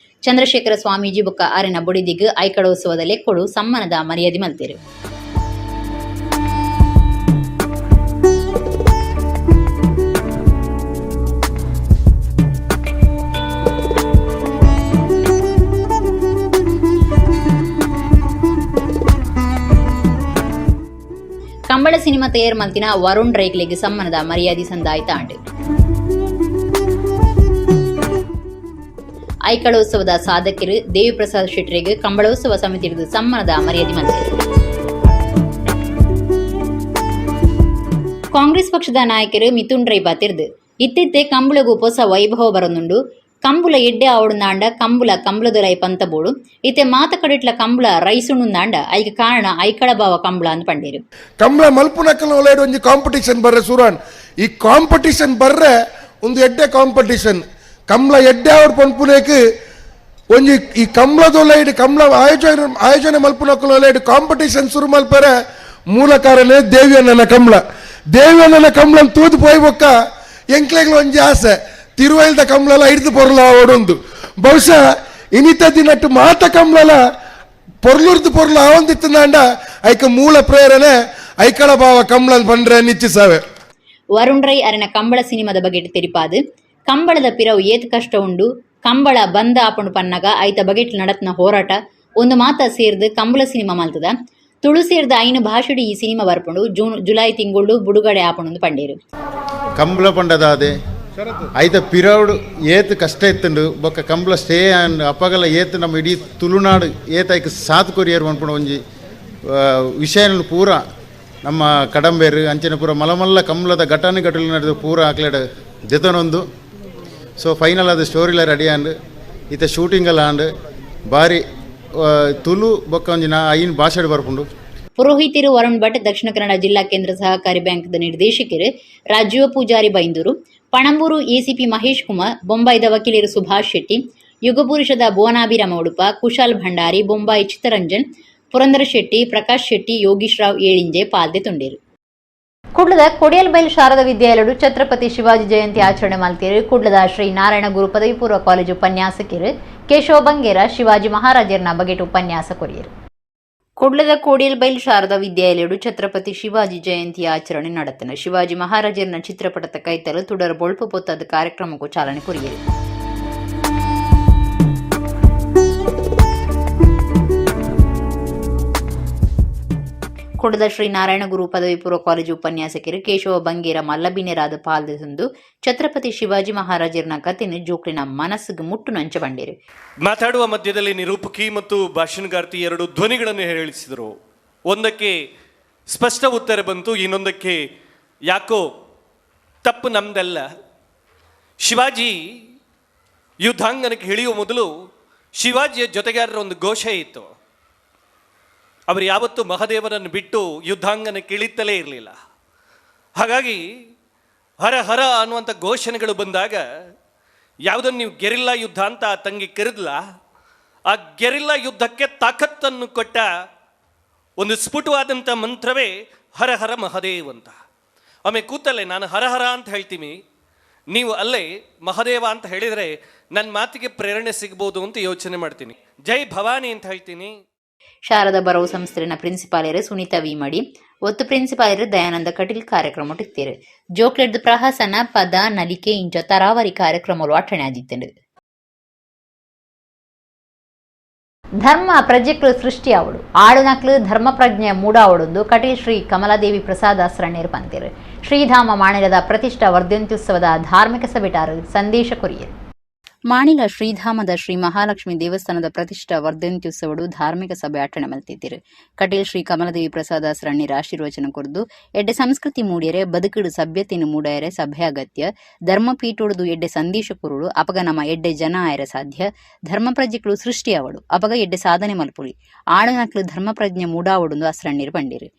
A: ಚಂದ್ರಶೇಖರ ಸ್ವಾಮೀಜಿ ಬೊಕ್ಕ ಆರಿನ ಬೊಡಿದಿಗ್ ಐಕಳೋತ್ಸವದ ಲೆಕ್ಕೊಡು ಸಮ್ಮಾನದ ಮರ್ಯಾದೆ ಮಲ್ತೆರು. ಕಂಬಳ ಸಿನಿಮಾ ತಯಾರ್ ಮಲ್ತಿನ ವರುಣ್ ರೈಕ್ಲೆಗ್ ಸಮ್ಮಾನದ ಮರ್ಯಾದೆ ಸಂದಾಯ್ತಾಂಡ್. ಐಕಳೋತ್ಸವದ ಸಾಧಕರು ದೇವಿಪ್ರಸಾದ್ ಶೆಟ್ಟರಿಗೆ ಕಂಬಳೋತ್ಸವ ಸಮಿತಿಗೆ ಸಮ್ಮಾನದ ಮರ್ಯಾದೆ ಮಲ್ತೆರು. ಕಾಂಗ್ರೆಸ್ ಪಕ್ಷದ ನಾಯಕರು ಮಿಥುನ್ ರೈ ಬಾತಿರ್ದು ಇತ್ತಿತ್ತೆ ಕಂಬಳಗು ಪೊಸ ವೈಭವ ಬರೊಂದುಂಡು. ಕಂಬುಲ ಎಡ್ಡೆ ಆವಡುಂದಾಂಡ ಕಂಬುಲ ಕಂಬಳದೊಲೈ ಪಂತಬೋಡು ಇತ್ತೆ ಮಾತ ಕಡಿಟ್ಲ ಕಂಬಳ ರೈಸುಣುಂದಾಂಡ ಐಕ ಕಾರಣ ಐಕಳಬಾವ ಕಂಬಳ ಅಂತ ಪಂಡೇರು.
I: ಕಂಬಳ ಮಲ್ಪುನಕಲ್ನ ಒಳಗಡೆ ಒಂಜಿ ಕಾಂಪಿಟಿಷನ್ ಬರ್ರೆ ಸುರಾನ್. ಈ ಕಾಂಪಿಟಿಷನ್ ಬರ್ರೆ ಒಂದು ಎಡ್ಡೆ ಕಾಂಪಿಟಿಷನ್ ಕಂಬಳ ಎಡ್ಡೆ ಆವಡ್ ಪನ್ಪುನೇಕ್ ಒಂಜಿ ಈ ಕಂಬಳದೊಲೈಡ್ ಕಂಬಳ ಆಯೋಜನೆ ಆಯೋಜನೆ ಮಲ್ಪುನಕಲ್ನ ಕಾಂಪಿಟಿಷನ್ ಶುರು ಮಲ್ಪರೆ ಮೂಲ ಕಾರಣ ದೇವಿಯಣ್ಣನ ಕಂಬಳ. ದೇವಿಯಣ್ಣನ ಕಂಬಳನ್ ತೂದು ಪೋಯ್ ಬೊಕ್ಕ ಎಂಕ್ಲೆಗ್ಲ ಒಂಜಿ ಆಸೆ ತಿರುವೈಲ್ದ ಕಂಬಳಲ ಹಿಡ್ದು ಪೊರ್ಲ ಓಡೊಂದು. ಬಹುಶಃ ಇನಿತ ದಿನಟ್ಟು ಮಾತ ಕಂಬಳಲ ಪೊರ್ಲುರ್ದು ಪೊರ್ಲು ಆವೊಂದಿತ್ತಂದಾಂಡ ಐಕ ಮೂಲ ಪ್ರೇರಣೆ ಐಕಳ ಭಾವ ಕಂಬಳನ್ ಪಂಡ್ರೆ ನಿಚ್ಚಿಸಾವೆ.
A: ವರುಣ್ ರೈ ಅರೆನ ಕಂಬಳ ಸಿನಿಮಾದ ಬಗೆಟ್ ತೆರಿಪಾದು ಕಂಬಳದ ಪಿರವು ಏತ್ ಕಷ್ಟ ಉಂಡು, ಕಂಬಳ ಬಂದ ಆಪುಂಡು ಪನ್ನಗ ಐತ ಬಗೆಟ್ ನಡತ್ನ ಹೋರಾಟ ಒಂದು ಮಾತ ಸೇರ್ದು ಕಂಬಳ ಸಿನಿಮಾ ಮಲ್ತದ. ತುಳು ಸೇರ್ದ ಐನು ಭಾಷೆಡು ಈ ಸಿನಿಮಾ ಬರ್ಪುಂಡು. ಜೂನ್ ಜುಲೈ ತಿಂಗಳು ಬುಡುಗಡೆ ಆಪುಂಡು ಪಂಡೇರು.
J: ಕಂಬಳ ಪಂಡದಾದೆ ಐತ ಪಿರೌಡು ಏತ್ ಕಷ್ಟ ಇತ್ತುಂಡು ಬೊಕ್ಕ ಕಂಬಳ ಸ್ಟೇ ಆ್ಯಂಡ್ ಅಪ್ಪಗಲ ಏತ್ ನಮ್ಮ ಇಡೀ ತುಳುನಾಡು ಏತ್ ಐಕ್ ಸಾತ್ ಕೊರಿಯರ್ ಪನ್ಪುನ ಒಂಜಿ ವಿಷಯನು ಪೂರ ನಮ್ಮ ಕಡಂಬೇರು ಅಂಚಿನ ಪೂರ ಮಲಮಲ್ಲ ಕಂಬಳದ ಘಟನೆ ಘಟನೆ ನಡೆದು ಪೂರ ಆಕ್ಲೆಡ್ ದೆತನೊಂದು. ಸೊ ಫೈನಲ್ ಅದು ಸ್ಟೋರಿಲ ರೆಡಿ ಆಂಡ್ ಇತ್ತ ಶೂಟಿಂಗೆಲ್ಲ ಆಂಡ್ ಬಾರಿ ತುಳು ಬೊಕ್ಕ ಒಂಜಿ ನಾ ಐನ್ ಭಾಷೆಡ್ ಬರ್ಪುಂಡು.
A: ಪುರೋಹಿತರು ವರುಣ್ ಭಟ್, ದಕ್ಷಿಣ ಕನ್ನಡ ಜಿಲ್ಲಾ ಕೇಂದ್ರ ಸಹಕಾರಿ ಬ್ಯಾಂಕ್ದ ನಿರ್ದೇಶಕರು ರಾಜೀವ ಪೂಜಾರಿ ಬೈಂದೂರು, ಪಣಂಬೂರು ಎಸಿಪಿ ಮಹೇಶ್ ಕುಮಾರ್, ಬೊಂಬಾಯಿದ ವಕೀಲರು ಸುಭಾಷ್ ಶೆಟ್ಟಿ, ಯುಗಪುರುಷದ ಭುವನಾಭಿರಾಮ ಉಡುಪ, ಕುಶಾಲ್ ಭಂಡಾರಿ, ಬೊಂಬಾಯಿ ಚಿತ್ತರಂಜನ್, ಪುರಂದರ ಶೆಟ್ಟಿ, ಪ್ರಕಾಶ್ ಶೆಟ್ಟಿ, ಯೋಗೀಶ್ ರಾವ್ ಏಳಿಂಜೆ ಪಾಲ್ದೆ ತುಂಡೇರು. ಕುಡ್ಲದ ಕೊಡಿಯಲ್ಬೈಲ್ ಶಾರದಾ ವಿದ್ಯಾಲಯಡು ಛತ್ರಪತಿ ಶಿವಾಜಿ ಜಯಂತಿ ಆಚರಣೆ ಮಲ್ತೇರು. ಕುಡ್ಲದ ಶ್ರೀ ನಾರಾಯಣ ಗುರು ಪದವಿ ಪೂರ್ವ ಕಾಲೇಜು ಉಪನ್ಯಾಸಕರು ಕೇಶವ ಬಂಗೇರ ಶಿವಾಜಿ ಮಹಾರಾಜರನ ಬಗೆಟ್ ಉಪನ್ಯಾಸ ಕೊರಿಯರು. ಕುಡ್ಲದ ಕೋಡಿಯಲ್ಬೈಲ್ ಶಾರದಾ ವಿದ್ಯಾಲಯಡು ಛತ್ರಪತಿ ಶಿವಾಜಿ ಜಯಂತಿ ಆಚರಣೆ ನಡೆತನ. ಶಿವಾಜಿ ಮಹಾರಾಜರನ ಚಿತ್ರಪಟದ ಕೈತಲು ತುಡರ್ ಬೊಳ್ಪು ಪೊತ್ತದ ಕಾರ್ಯಕ್ರಮಕ್ಕೂ ಚಾಲನೆ ಕೊರಿಯರು. ಕುಡ್ಲದ ಶ್ರೀ ನಾರಾಯಣ ಗುರು ಪದವಿ ಪೂರ್ವ ಕಾಲೇಜು ಉಪನ್ಯಾಸಕರು ಕೇಶವ ಬಂಗೇರ ಮಲ್ಲಬಿನೆರಾದ ಪಾಲ್ದೆಂದು ಛತ್ರಪತಿ ಶಿವಾಜಿ ಮಹಾರಾಜರನ ಕಥೆಯನ್ನು ಜೋಕ್ಲಿನ ಮನಸ್ಸಿಗೆ ಮುಟ್ಟು ನಂಚ ಬಂಡೇರು.
K: ಮಾತಾಡುವ ಮಧ್ಯದಲ್ಲಿ ನಿರೂಪಕಿ ಮತ್ತು ಭಾಷಣಗಾರ್ತಿ ಎರಡು ಧ್ವನಿಗಳನ್ನು ಹೇಳಿಸಿದರು. ಒಂದಕ್ಕೆ ಸ್ಪಷ್ಟ ಉತ್ತರ ಬಂತು, ಇನ್ನೊಂದಕ್ಕೆ ಯಾಕೋ ತಪ್ಪು ನಮ್ದಲ್ಲ. ಶಿವಾಜಿ ಯುದ್ಧಾಂಗನಕ್ಕೆ ಇಳಿಯುವ ಮೊದಲು ಶಿವಾಜಿಯ ಜೊತೆಗಾರರ ಒಂದು ಘೋಷೆ ಇತ್ತು. ಅವರು ಯಾವತ್ತೂ ಮಹದೇವನನ್ನು ಬಿಟ್ಟು ಯುದ್ಧಾಂಗನಕ್ಕೆ ಇಳಿತಲೇ ಇರಲಿಲ್ಲ. ಹಾಗಾಗಿ ಹರ ಹರ ಅನ್ನುವಂಥ ಘೋಷಣೆಗಳು ಬಂದಾಗ ಯಾವುದನ್ನು ನೀವು ಗೆರಿಲ್ಲಾ ಯುದ್ಧ ಅಂತ ಆ ತಂಗಿ ಕರೆದ್ಲ, ಆ ಗೆರಿಲ್ಲಾ ಯುದ್ಧಕ್ಕೆ ತಾಕತ್ತನ್ನು ಕೊಟ್ಟ ಒಂದು ಸ್ಫುಟವಾದಂಥ ಮಂತ್ರವೇ ಹರ ಹರ ಮಹದೇವ್ ಅಂತ. ಆಮೇಲೆ ಕೂತಲ್ಲೇ ನಾನು ಹರ ಹರ ಅಂತ ಹೇಳ್ತೀನಿ, ನೀವು ಅಲ್ಲೇ ಮಹದೇವ ಅಂತ ಹೇಳಿದರೆ ನನ್ನ ಮಾತಿಗೆ ಪ್ರೇರಣೆ ಸಿಗ್ಬೋದು ಅಂತ ಯೋಚನೆ ಮಾಡ್ತೀನಿ. ಜೈ ಭವಾನಿ ಅಂತ ಹೇಳ್ತೀನಿ.
A: ಶಾರದಾ ಬರವು ಸಂಸ್ಥೆನ ಪ್ರಿನ್ಸಿಪಾಲರು ಸುನೀತಾ ವಿ ಮಡಿ, ಒತ್ತು ಪ್ರಿನ್ಸಿಪಾಲರು ದಯಾನಂದ ಕಟೀಲ್ ಕಾರ್ಯಕ್ರಮ ಇತ್ತೇರು. ಜೋಕ್ಲೆಡ್ ಪ್ರಹಸನ ಪದ ನಲಿಕೆ ಇಂಚ ತರಾವರಿ ಕಾರ್ಯಕ್ರಮಗಳು ಅಟ್ಟಣೆ ಆದಿತ್ತಂಡು. ಧರ್ಮ ಪ್ರಜೆಕ್ಲು ಸೃಷ್ಟಿಯಾವಡು ಆಳುನಕ್ಲು ಧರ್ಮ ಪ್ರಜ್ಞೆ ಮೂಡಾವಡೊಂದು ಕಟೀಲ್ ಶ್ರೀ ಕಮಲಾದೇವಿ ಪ್ರಸಾದ ಶರಣೇರು ಪಂತೇರು. ಶ್ರೀಧಾಮ ಮಾಣಿಲದ ಪ್ರತಿಷ್ಠಾ ವರ್ಧಂತ್ಯುತ್ಸವದ ಧಾರ್ಮಿಕ ಸಭೆಟಾರು ಸಂದೇಶ ಕೊರಿಯರು.
L: Manila ಶ್ರೀಧಾಮದ ಶ್ರೀ ಮಹಾಲಕ್ಷ್ಮಿ ದೇವಸ್ಥಾನದ ಪ್ರತಿಷ್ಠಾ ವರ್ಧಂತ್ಯುತ್ಸವಡು ಧಾರ್ಮಿಕ ಸಭೆ ಅಟ್ಟಣೆ ಮಲ್ತಿದ್ದಿರು. ಕಟೀಲ್ ಶ್ರೀ ಕಮಲದೇವಿ ಪ್ರಸಾದ ಸರಣ್ಯರ ಆಶೀರ್ವಚನ ಕೊರ್ದು ಎಡ್ಡೆ ಸಂಸ್ಕೃತಿ ಮೂಡಿಯರೆ ಬದುಕಿಡು ಸಭ್ಯತೆಯನ್ನು ಮೂಡಯರೆ ಸಭೆ ಅಗತ್ಯ, ಧರ್ಮಪೀಠೋಡುದು ಎಡ್ಡೆ ಸಂದೇಶ ಕೊರುಡು ಅಪಗ ನಮ್ಮ ಎಡ್ಡೆ ಜನ ಆಯರೆ ಸಾಧ್ಯ, ಧರ್ಮ ಪ್ರಜೆಗಳು ಸೃಷ್ಟಿಯಾವಡು ಅಪಗ ಎಡ್ಡೆ ಸಾಧನೆ ಮಲ್ಪುಳಿ, ಆಳುನಕ್ಲು ಧರ್ಮ ಪ್ರಜ್ಞೆ ಮೂಡಾವಡು ಅಸ್ರಣ್ಣೀರು ಪಂಡಿರು.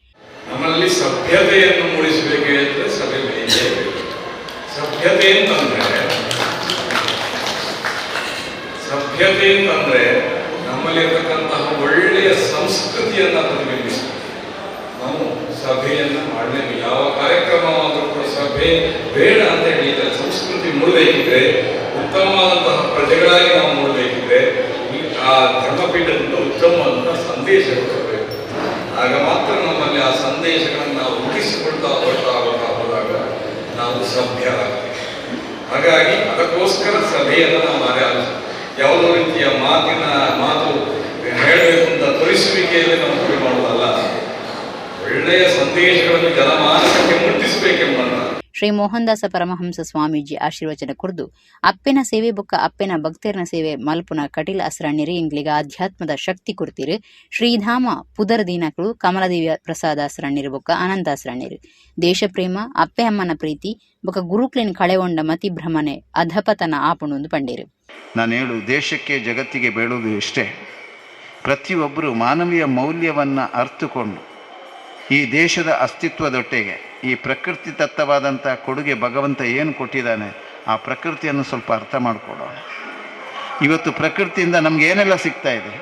M: ನಮ್ಮಲ್ಲಿ ಸಭ್ಯತೆಯನ್ನು ಮೂಡಿಸಬೇಕು ಅಂದರೆ ಸಭೆ ಬೇಕೇ ಬೇಕು. ಸಭ್ಯತೆ ಅಂತಂದ್ರೆ ನಮ್ಮಲ್ಲಿರ್ತಕ್ಕಂತಹ ಒಳ್ಳೆಯ ಸಂಸ್ಕೃತಿಯನ್ನು ಪ್ರತಿಬಿಂಬಿಸುತ್ತೆ. ನಾವು ಸಭೆಯನ್ನು ಮಾಡಲೇಬೇಕು. ಯಾವ ಕಾರ್ಯಕ್ರಮವಾದರೂ ಕೂಡ ಸಭೆ ಬೇಡ ಅಂತ ಹೇಳಿ ಸಂಸ್ಕೃತಿ ಮೂಡಬೇಕಿದ್ರೆ, ಉತ್ತಮವಾದಂತಹ ಪ್ರಜೆಗಳಾಗಿ ನಾವು ಮೂಡಬೇಕಿದ್ರೆ ಆ ಧರ್ಮಪೀಠದಿಂದ ಉತ್ತಮವಾದಂತಹ ಸಂದೇಶಗಳು ಬರಬೇಕು. ಆಗ ಮಾತ್ರ ನಮ್ಮಲ್ಲಿ ಆ ಸಂದೇಶಗಳನ್ನು ನಾವು ರೂಢಿಸಿಕೊಳ್ತಾ ಬರ್ತಾ ಬರ್ತಾ ಹೋದಾಗ ನಾವು ಸಭ್ಯರಾಗ್ತೀವಿ. ಹಾಗಾಗಿ ಅದಕ್ಕೋಸ್ಕರ ಸಭೆಯನ್ನು ನಾವು ಆರಿಸಿ ಯಾವುದೋ ರೀತಿಯ ಮಾತು ಹೇಳಬೇಕು ಅಂತ ತೋರಿಸುವಿಕೆಯಲ್ಲಿ ನಾವು ಸಭೆ ಮಾಡೋದಲ್ಲ, ಒಳ್ಳೆಯ ಸಂದೇಶಗಳನ್ನು ಜನಮಾನಸಕ್ಕೆ ಮುಟ್ಟಿಸಬೇಕೆಂಬಂತ.
L: ಶ್ರೀ ಮೋಹನದಾಸ ಪರಮಹಂಸ ಸ್ವಾಮೀಜಿ ಆಶೀರ್ವಚನ ಕುರ್ದು ಅಪ್ಪೆನ ಸೇವೆ ಬೊಕ್ಕ ಅಪ್ಪೆನ ಭಕ್ತರ್ನ ಸೇವೆ ಮಲ್ಪುನ ಕಟೀಲ್ ಅಸ್ರಣ್ಯರು ಇಂಗ್ಲಿಗ ಆಧ್ಯಾತ್ಮದ ಶಕ್ತಿ ಕುರ್ತಿರು. ಶ್ರೀಧಾಮ ಪುದರ್ ದೀನಕಳು ಕಮಲದೇವಿ ಪ್ರಸಾದ ಅಸ್ರಣ್ಯರು ಬೊಕ್ಕ ಅನಂತಾಸ್ರಣ್ಯರು ದೇಶ ಪ್ರೇಮ ಅಪ್ಪೆ ಅಮ್ಮನ ಪ್ರೀತಿ ಬೊಕ್ಕ ಗುರುಕ್ಲಿನ್ ಕಳೆಗೊಂಡ ಮತಿ ಭ್ರಮಣೆ ಅಧಪತನ ಆಪುಣೊಂದು ಪಂಡೇರು.
N: ನಾನು ಹೇಳು, ದೇಶಕ್ಕೆ ಜಗತ್ತಿಗೆ ಬೇಡುವುದು ಇಷ್ಟೇ, ಪ್ರತಿಯೊಬ್ಬರು ಮಾನವೀಯ ಮೌಲ್ಯವನ್ನು ಅರ್ಥಕೊಂಡು ಈ ದೇಶದ ಅಸ್ತಿತ್ವದೊಟ್ಟಿಗೆ ಈ ಪ್ರಕೃತಿ ದತ್ತವಾದಂಥ ಕೊಡುಗೆ ಭಗವಂತ ಏನು ಕೊಟ್ಟಿದ್ದಾನೆ ಆ ಪ್ರಕೃತಿಯನ್ನು ಸ್ವಲ್ಪ ಅರ್ಥ ಮಾಡಿಕೊಳ್ಳೋಣ. ಇವತ್ತು ಪ್ರಕೃತಿಯಿಂದ ನಮಗೇನೆಲ್ಲ ಸಿಗ್ತಾ ಇದೆ,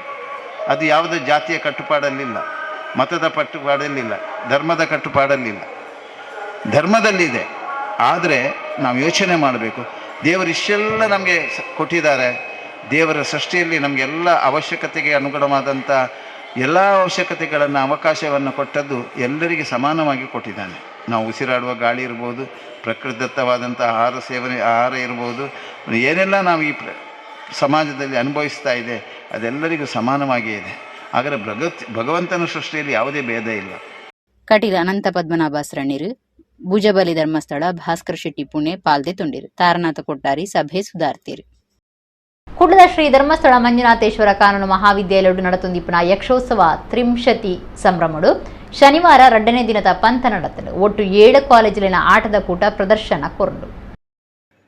N: ಅದು ಯಾವುದೇ ಜಾತಿಯ ಕಟ್ಟುಪಾಡಲ್ಲಿಲ್ಲ, ಮತದ ಕಟ್ಟುಪಾಡಲ್ಲಿಲ್ಲ, ಧರ್ಮದ ಕಟ್ಟುಪಾಡಲ್ಲಿಲ್ಲ, ಧರ್ಮದಲ್ಲಿದೆ. ಆದರೆ ನಾವು ಯೋಚನೆ ಮಾಡಬೇಕು, ದೇವರು ಇಷ್ಟೆಲ್ಲ ನಮಗೆ ಕೊಟ್ಟಿದ್ದಾರೆ, ದೇವರ ಸೃಷ್ಟಿಯಲ್ಲಿ ನಮಗೆಲ್ಲ ಅವಶ್ಯಕತೆಗೆ ಅನುಗುಣವಾದಂಥ ಎಲ್ಲ ಅವಶ್ಯಕತೆಗಳನ್ನು ಅವಕಾಶವನ್ನು ಕೊಟ್ಟದ್ದು ಎಲ್ಲರಿಗೆ ಸಮಾನವಾಗಿ ಕೊಟ್ಟಿದ್ದಾನೆ. ನಾವು ಉಸಿರಾಡುವ ಗಾಳಿ ಇರ್ಬೋದು, ಪ್ರಕೃತಿದತ್ತವಾದಂಥ ಆಹಾರ ಸೇವನೆ ಆಹಾರ ಇರ್ಬೋದು, ಏನೆಲ್ಲ ನಾವು ಈ ಸಮಾಜದಲ್ಲಿ ಅನುಭವಿಸ್ತಾ ಇದೆ ಅದೆಲ್ಲರಿಗೂ ಸಮಾನವಾಗಿಯೇ ಇದೆ. ಆದರೆ ಭಗವಂತನ ಸೃಷ್ಟಿಯಲ್ಲಿ ಯಾವುದೇ ಭೇದ ಇಲ್ಲ.
L: ಕಟೀಲ್ ಅನಂತ ಪದ್ಮನಾಭ ಸರಣಿರು, ಭುಜಬಲಿ ಧರ್ಮಸ್ಥಳ, ಭಾಸ್ಕರ್ ಶೆಟ್ಟಿ ಪುಣೆ ಪಾಲ್ದೆ ತುಂಡಿರು, ತಾರನಾಥ ಕೊಟ್ಟಾರಿ ಸಭೆ ಸುಧಾರ್ತಿರು.
A: ಕುಡ್ಲದ ಶ್ರೀ ಧರ್ಮಸ್ಥಳ ಮಂಜುನಾಥೇಶ್ವರ ಕಾನೂನು ಮಹಾವಿದ್ಯಾಲಯಡು ನಡತುಂದಿಪ್ಪುನ ಯಕ್ಷೋತ್ಸವ ತ್ರಿಂಶತಿ ಸಂಭ್ರಮಡು ಶನಿವಾರ 2ನೇ ದಿನದ ಪಂಥ ನಡತಲು ಒಟ್ಟು 7 ಕಾಲೇಜಿನ ಆಟದ ಕೂಟ ಪ್ರದರ್ಶನ ಕೊರಂಡು.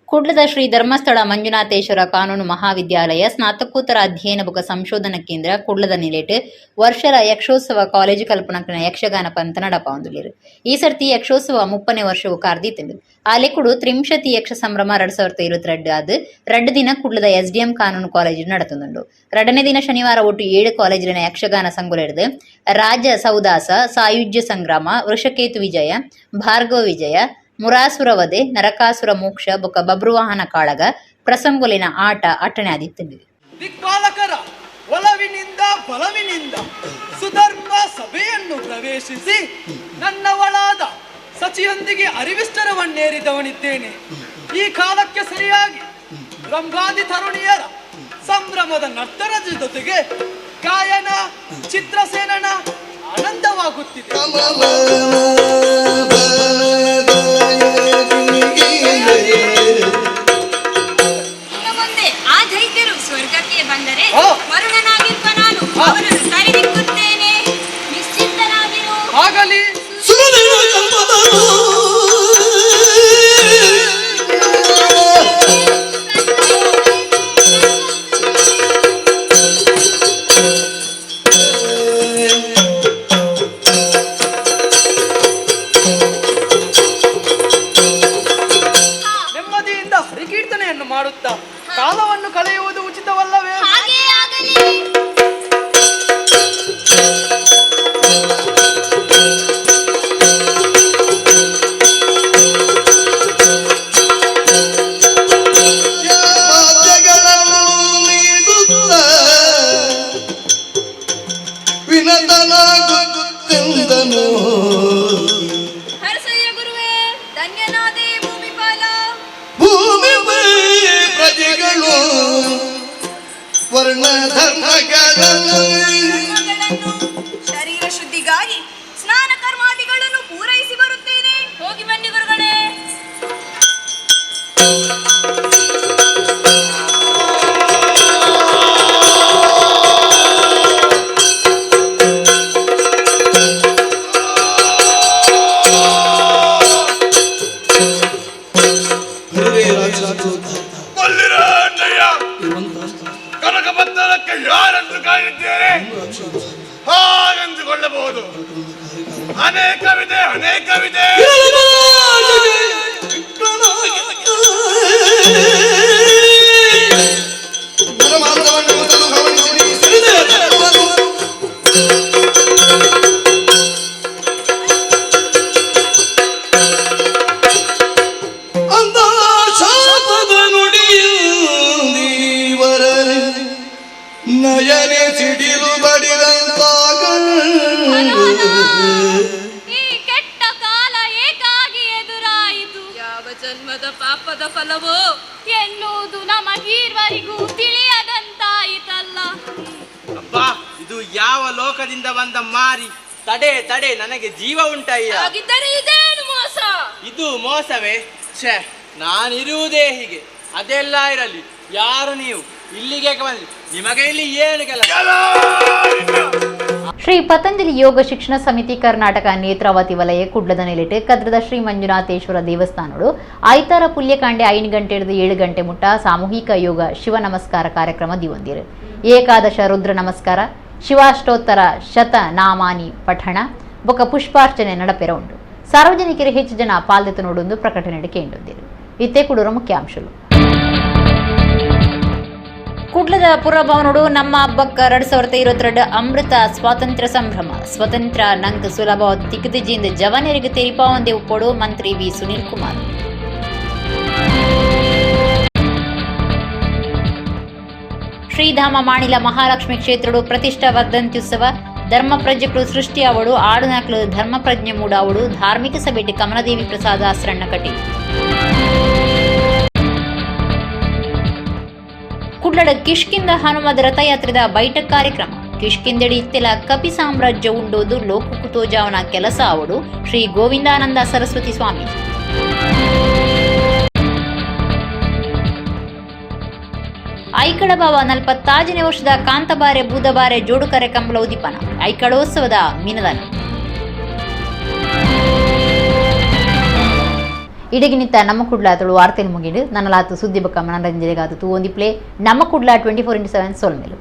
L: ಕುಡ್ಲದ ಶ್ರೀ ಧರ್ಮಸ್ಥಳ ಮಂಜುನಾಥೇಶ್ವರ ಕಾನೂನು ಮಹಾವಿದ್ಯಾಲಯ ಸ್ನಾತಕೋತ್ತರ ಅಧ್ಯಯನ ಬೊಕ ಸಂಶೋಧನಾ ಕೇಂದ್ರ ಕುಡ್ಲದ ನಿಲೇಟ್ ವರ್ಷದ ಯಕ್ಷೋತ್ಸವ ಕಾಲೇಜು ಕಲ್ಪನಕ್ಕಿನ ಯಕ್ಷಗಾನ ಪಂಥ ನಡಪಾವಂದುಲೇರು. ಈ ಸರ್ತಿ ಯಕ್ಷೋತ್ಸವ 30ನೇ ವರ್ಷವು ಕಾರ್ದಿತ್ತುಂಡು. ಆ ಲೆಕ್ಕುಡು ತ್ರಿಂಶತಿ ಯಕ್ಷ ಸಂಭ್ರಮ 2022 ಆದ್ 2 ದಿನ ಕುಡ್ಲದ ಎಸ್ಡಿಎಂ ಕಾನೂನು ಕಾಲೇಜು ನಡತುಂಡು. 2ನೇ ದಿನ ಶನಿವಾರ ಒಟ್ಟು 7 ಕಾಲೇಜಿನ ಯಕ್ಷಗಾನ ಸಂಗುಲೆಡ್ದು ರಾಜ ಸೌದಾಸ, ಸಾಯುಜ್ಯ ಸಂಗ್ರಾಮ, ವೃಷಕೇತು ವಿಜಯ, ಭಾರ್ಗವ ವಿಜಯ, ಮುರಾಸುರವದೆ, ನರಕಾಸುರ ಮೋಕ್ಷ ಬೊಕ್ಕ ಬಬ್ರುವಾಹನ ಕಾಳಗ ಪ್ರಸಂಗೊಲಿನ ಆಟ ಅಟ್ಟಣೆ ಆದಿತ್ತುಂಡು.
O: ದಿಕ್ಪಾಲಕರ ಒಲವಿನಿಂದ ಬಲವಿನಿಂದ ಸುಧರ್ಮ ಸಭೆಯನ್ನು ಪ್ರವೇಶಿಸಿ ನನ್ನವಳಾದ ಸಚಿಯೊಂದಿಗೆ ಅರಿವಿಷ್ಟರವನ್ನೇರಿದವನಿದ್ದೇನೆ. ಈ ಕಾಲಕ್ಕೆ ಸರಿಯಾಗಿ ರಂಭಾದಿ ತರುಣಿಯರ ಸಂಭ್ರಮದ ನರ್ತನದ ಜೊತೆಗೆ ಗಾಯನ ಚಿತ್ರಸೇನನ ಆನಂದವಾಗುತ್ತಿದೆ.
P: ಮುಂದೆ ಆ ದೈತ್ಯರು ಸ್ವರ್ಗಕ್ಕೆ ಬಂದರೆ ವರುಣನಾಗಿರುವ ನಾನು ಅವರನ್ನು ಕರೆದಿಕ್ಕುತ್ತೇನೆ. ನಿಶ್ಚಿಂತನಾಗಿರು.
O: ಆಗಲಿ. ನೆಮ್ಮದಿಯಿಂದ ಹರಿಕೀರ್ತನೆಯನ್ನು ಮಾಡುತ್ತಾ ಕಾಲವನ್ನು ಕಳೆಯುವುದು ಉಚಿತವಲ್ಲವೇ?
P: ಶರೀರ ಶುದ್ಧಿಗಾಗಿ ಸ್ನಾನ ಕರ್ಮಾದಿಗಳನ್ನು ಪೂರೈಸಿ ಬರುತ್ತೇನೆ. ಹೋಗಿ ಬನ್ನಿ ಗುರುಗಳೇ.
Q: ಅನೇಕವಿದೆ ಅನೇಕವಿದೆ.
R: ನಯನೆ ಸಿಡಿಲು ಬಡಿದಂತಾಗ
P: ಈ ಕೆಟ್ಟ ಕಾಲ ಏಕಾಗಿ ಎದುರಾಯಿತು. ಯಾವ ಜನ್ಮದ ಪಾಪದ ಫಲವೋ ಎನ್ನುವುದು ನಮಗೀರ್ವರಿಗೂ ತಿಳಿಯದಂತಾಯಿತಲ್ಲ.
S: ಅಬ್ಬಾ, ಇದು ಯಾವ ಲೋಕದಿಂದ ಬಂದ ಮಾರಿ? ತಡೆ ತಡೆ, ನನಗೆ ಜೀವ ಉಂಟಯ್ಯ.
P: ಹಾಗಿದ್ದರೆ ಇದೇನು ಮೋಸ?
S: ಇದು ಮೋಸವೇ? ಛೇ, ನಾನಿರುವುದೇ ಹೀಗೆ. ಅದೆಲ್ಲ ಇರಲಿ, ಯಾರು ನೀವು? ಇಲ್ಲಿಗೆ ಬಂದ್ರಿ? ನಿಮಗೆ ಇಲ್ಲಿ ಏನು ಕೆಲಸ?
A: ಶ್ರೀ ಪತಂಜಲಿ ಯೋಗ ಶಿಕ್ಷಣ ಸಮಿತಿ ಕರ್ನಾಟಕ ನೇತ್ರಾವತಿ ವಲಯ ಕುಡ್ಲದ ನೆಲೆಟು ಕದ್ರದ ಶ್ರೀ ಮಂಜುನಾಥೇಶ್ವರ ದೇವಸ್ಥಾನಡು ಆಯ್ತಾರ ಪುಲ್ಯಕಾಂಡೆ 5 ಗಂಟೆ ಹಿಡಿದು 7 ಗಂಟೆ ಮುಟ್ಟ ಸಾಮೂಹಿಕ ಯೋಗ ಶಿವ ನಮಸ್ಕಾರ ಕಾರ್ಯಕ್ರಮ ದಿವಂದಿರು. ಏಕಾದಶ ರುದ್ರ ನಮಸ್ಕಾರ, ಶಿವಾಷ್ಟೋತ್ತರ ಶತ ನಾಮಾನಿ ಪಠಣ ಬೊಕ ಪುಷ್ಪಾರ್ಚನೆ ನಡಪೆರ ಉಂಡು. ಸಾರ್ವಜನಿಕರು ಹೆಚ್ಚು ಜನ ಪಾಲ್ದೆತ್ತು ನೋಡೊಂದು ಪ್ರಕಟಣೆ ಕೇಂದ್ರದಿರು. ಇತ್ತೆ ಕುಡೂರ ಮುಖ್ಯಾಂಶಗಳು. ಕುಡ್ಲದ ಪುರಭವನೋಡು ನಮ್ಮ ಹಬ್ಬಕ್ಕ 2022 ಅಮೃತ ಸ್ವಾತಂತ್ರ್ಯ ಸಂಭ್ರಮ. ಸ್ವತಂತ್ರ ನಂಗ್ ಸುಲಭ ತಿಕ್ಕದಿಜಿಂದ ಜವನರಿಗೆ ತೆರಿಪಾವಂದೆ ಉಪ್ಪೋಡು ಮಂತ್ರಿ ವಿ ಸುನೀಲ್ ಕುಮಾರ್. ಶ್ರೀಧಾಮ ಮಾಣಿಲ ಮಹಾಲಕ್ಷ್ಮಿ ಕ್ಷೇತ್ರಡು ಪ್ರತಿಷ್ಠಾ ವರ್ಧಂತ್ಯುತ್ಸವ. ಧರ್ಮ ಪ್ರಜೆಗಳು ಸೃಷ್ಟಿಯಾವಡು ಆಡುನಾಕ್ಲು ಧರ್ಮ ಪ್ರಜ್ಞೆ ಮೂಡಾವಡು ಧಾರ್ಮಿಕ ಸಭೆಟಿ ಕಮಲದೇವಿ ಪ್ರಸಾದ ಆಸರಣ್ಣ ಕಟೀಲ್. ಕುಡ್ಲಡ ಕಿಷ್ಕಿಂದ ಹನುಮದ ರಥಯಾತ್ರೆದ ಬೈಠಕ್ ಕಾರ್ಯಕ್ರಮ. ಕಿಷ್ಕಿಂದಡಿ ಇತ್ತೆಲ ಕಪಿ ಸಾಮ್ರಾಜ್ಯ ಉಂಡೋದು ಲೋಕಕುತೋಜಾವನ ಕೆಲಸ ಅವಡು ಶ್ರೀ ಗೋವಿಂದಾನಂದ ಸರಸ್ವತಿ ಸ್ವಾಮೀಜಿ. ಐಕಳಬಾವ 45ನೇ ವರ್ಷದ ಕಾಂತಬಾರೆ ಬೂದಬಾರೆ ಜೋಡುಕರೆ ಕಂಬಳ ಉದ್ದೀಪನ. ಐಕಳೋತ್ಸವದ ಮಿನದನ. ಇಡಗಿನಿತ್ತ ನಮ್ಮ ಕುಡ್ಲ ತುಳು ವಾರ್ತೆ ಮುಗಿಡು. ನನ್ನಲಾತು ಸುದ್ದಿ ಬಕ್ಕ ಮನರಂಜನೆಗಾತು ತೂ ಒಂದಿ ಪ್ಲೇ ನಮ್ಮ ಕುಡ್ಲ 24x7 ಸೊಲ್ಮೆಲು.